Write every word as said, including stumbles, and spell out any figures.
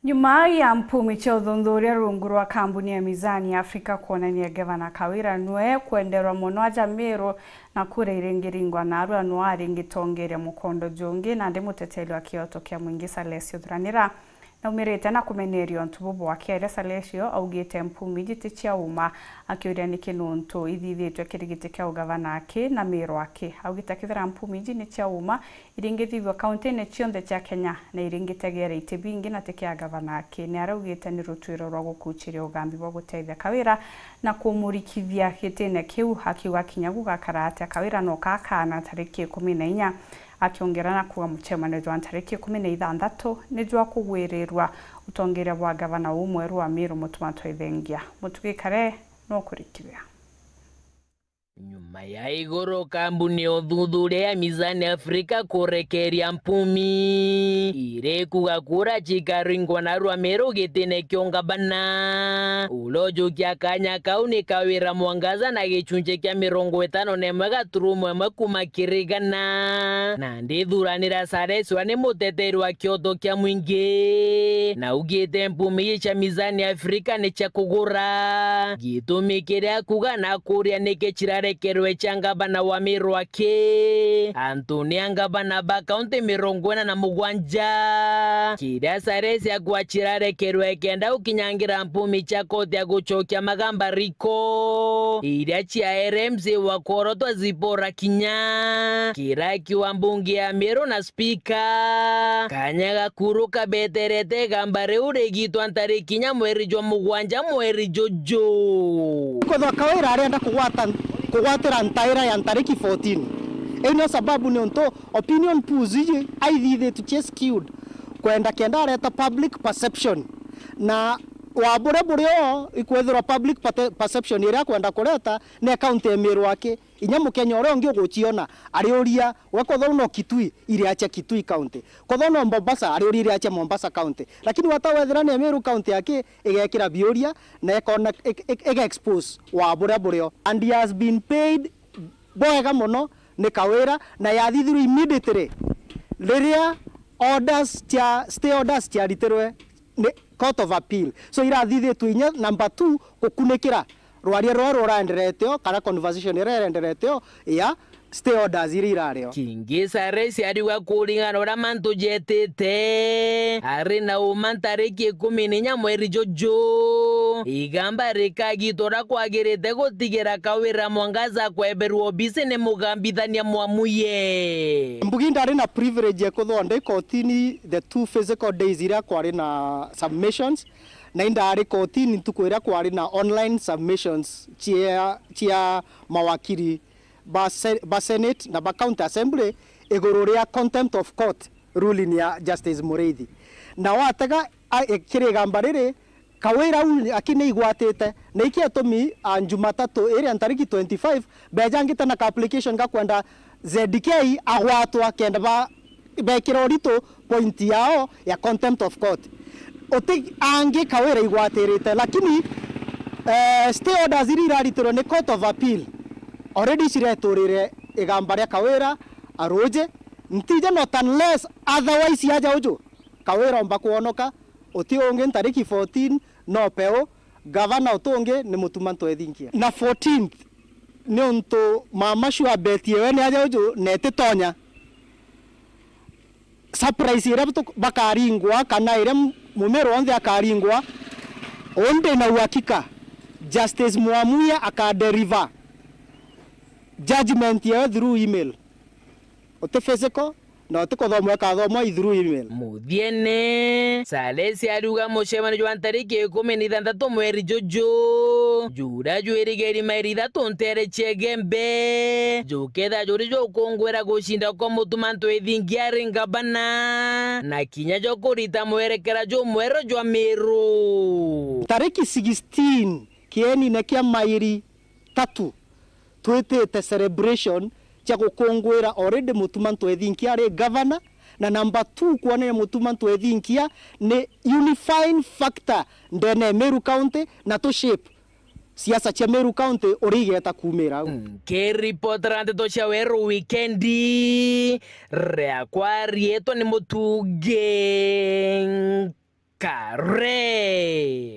Nyuma ya mpumi cia uthuthuria rungu rwa kambuni ya Mizani Africa kwonania Gavana Kawira nwe kwenderwa mono aja Meru na kura iringiringwa narua nwe aringitongeria mukondo jungi, nandi muteteri wa kioto kia mwingi Salesio Thuranira naumirite na kumeneria untu bubu akiaria. Salesio augite mpumi iji ti cia uma, akiuria niki nuntu ithithitwe kiri giti kia ugavana aki na Meru aki. Augite kethira mpumi iji ni cia uma, iringithithua kauntine cionthe cia Kenya na iringitegera iti bingi na ti kia gavana aki. Ni araugite ni rutuiro rwa gukuchiria ugambi bwa gutethia Kawira na kumurikithia gitine kiu, akiuga kinya gugakara atia Kawira no kakana tariki ikumi na inya, akiongera na kuuga mucemanio jwa tariki ikumi na ithanthatu ni jwa kugwirirua utongeria bwa gavana uu mweru wa Meru Mutuma Twethingia. Mutugi Kare no kurikithia. Nyuma ya iguru kambuni ya uthuthuria ya Mizani Africa kurekeria mpumi irikuga kura cikaringwa narua Meru gitine kia ungavana, uria ujukia kanya kau ni Kawira Mwangaza na gichunchi kia mirongo itano na imwe gaturumo imwe kuma kiri igana. Nandi Thuranira Salesio ni muteteri wa kioto kia mwingi, na augite mpumi iji cia Mizani Africa ni cia kugura. Gitumi kiria akuga na akuria niki cirarekerwe cia ngavana wa Meru aki, antu ni angavana ba kaunti mirongo ina na mugwanja. Kiria Salesio akuga cirarekerwe kenda gukinyangira mpumi cia koti ya gucokia magamba riko, iria ciaere M C A wa kworotwa Zipporah Kinya. Kiria akiuga mbunge ya Meru na spika, kanya gakuru kabeterete igamba riu rigitwa ntariki inya mweri jwa mugwanja mweri juju. Kwethwa Kawira arenda kugwata, kugwatira ntaira ya ntariki fourteen. Iu nio sababu niuntu opinion polls iji aithithitue cie skewed kwenda kenda areta public perception. Na wa buria burio ikwethirwa public pate-, perception iria akwenda kureta ni county ya Meru aki. Inya Mukenya uria ungi uguciona ariuria, we kwethwa no Kitui, iria acia Kitui County. Kwethwa no Mombasa, ariuria iria acia Mombasa County. Lakini wata wethira ni Meru County aki, igekira biuria na ikona, ik-, ik-, iga expose wa buria burio. And he has been paid bwega mono ni Kawira, na yathithirwe immediately riria orders cia, stay orders ciaritirwe ni Court of Appeal. So irathithitwe inya number two gukunikira rwaria ruria ruraendereteo, kana conversation iria irendereteo ya stay orders iria irario. Kingi Salesio ariuga kuringana na uria mantu jetite, ari na uma ntariki ikumi na inya mweri juju, igamba rikagitwa uria kwagirite gutigira Kawira Mwangaza kweberwa obisi ni mugambithania Mwamuye. Mbugi ndari na privilege ya kuthwa ndi kotini the two physical days iria kwari na submissions, na indari kotini ntuku iria kwari na online submissions cia, cia mawakiri ba se-, ba Senate na ba County Assembly iguru ria contempt of court ruling ya Justice Muriithi. Na watega a-, e-, kiri igamba riri, Kawira u aki ni igwatite, na iki atumi a Jumatatu iria ntariki twenty-five, bejangite na ka application ga kwenda Z K agwatwa kenda ba bekira urito point yao ya contempt of court. Uti angi Kawira igwatirite, lakini, eh, stay orders iria iraritirwe ni Court of Appeal already cireturire igamba ria Kawira aruje. Ntije not unless otherwise aja uju Kawira omba kwonoka, uti ungi ntariki fourteen no peu, gavana uti ungi ni Mutuma Ntwethinkia. Na fourteenth niuntu mama sure bet yewe ni aja uju na ititonya. Surprise iria tu-, bakaringwa kana iria m-, Mumeru wonthe akaringwa, uu ndi na uhakika Justice Mwamuye akadeliver judgment yewe through email. Uti physical, na uti kuthomwa, ikathomwa i through email. Muthiene, Salesi ariuga mucemanio jwa ntariki ikumi na ithanthatu mweri juju, juria jwirigeri mairi ithatu ntere cia Igembe, jukethira juri jukungwira gucinda kwa Mutuma Ntwethingia ari ngavana, na kinya jwa kurita mwerekera jumweru jwa Miru. Tariki sixteen, kienine kia mairi tatu, twitite celebration cia gukungwira already Mutuma Ntwethinkia ari governor, na number two, kwonania Mutuma Ntwethinkia ni unifying factor ndene ya Meru County, na tu shape siasa cia Meru County uria igeta kumira au. Nkiripotera ndeto cia Weru Wikendi, riakwa riitwa ni Mutungi Kare.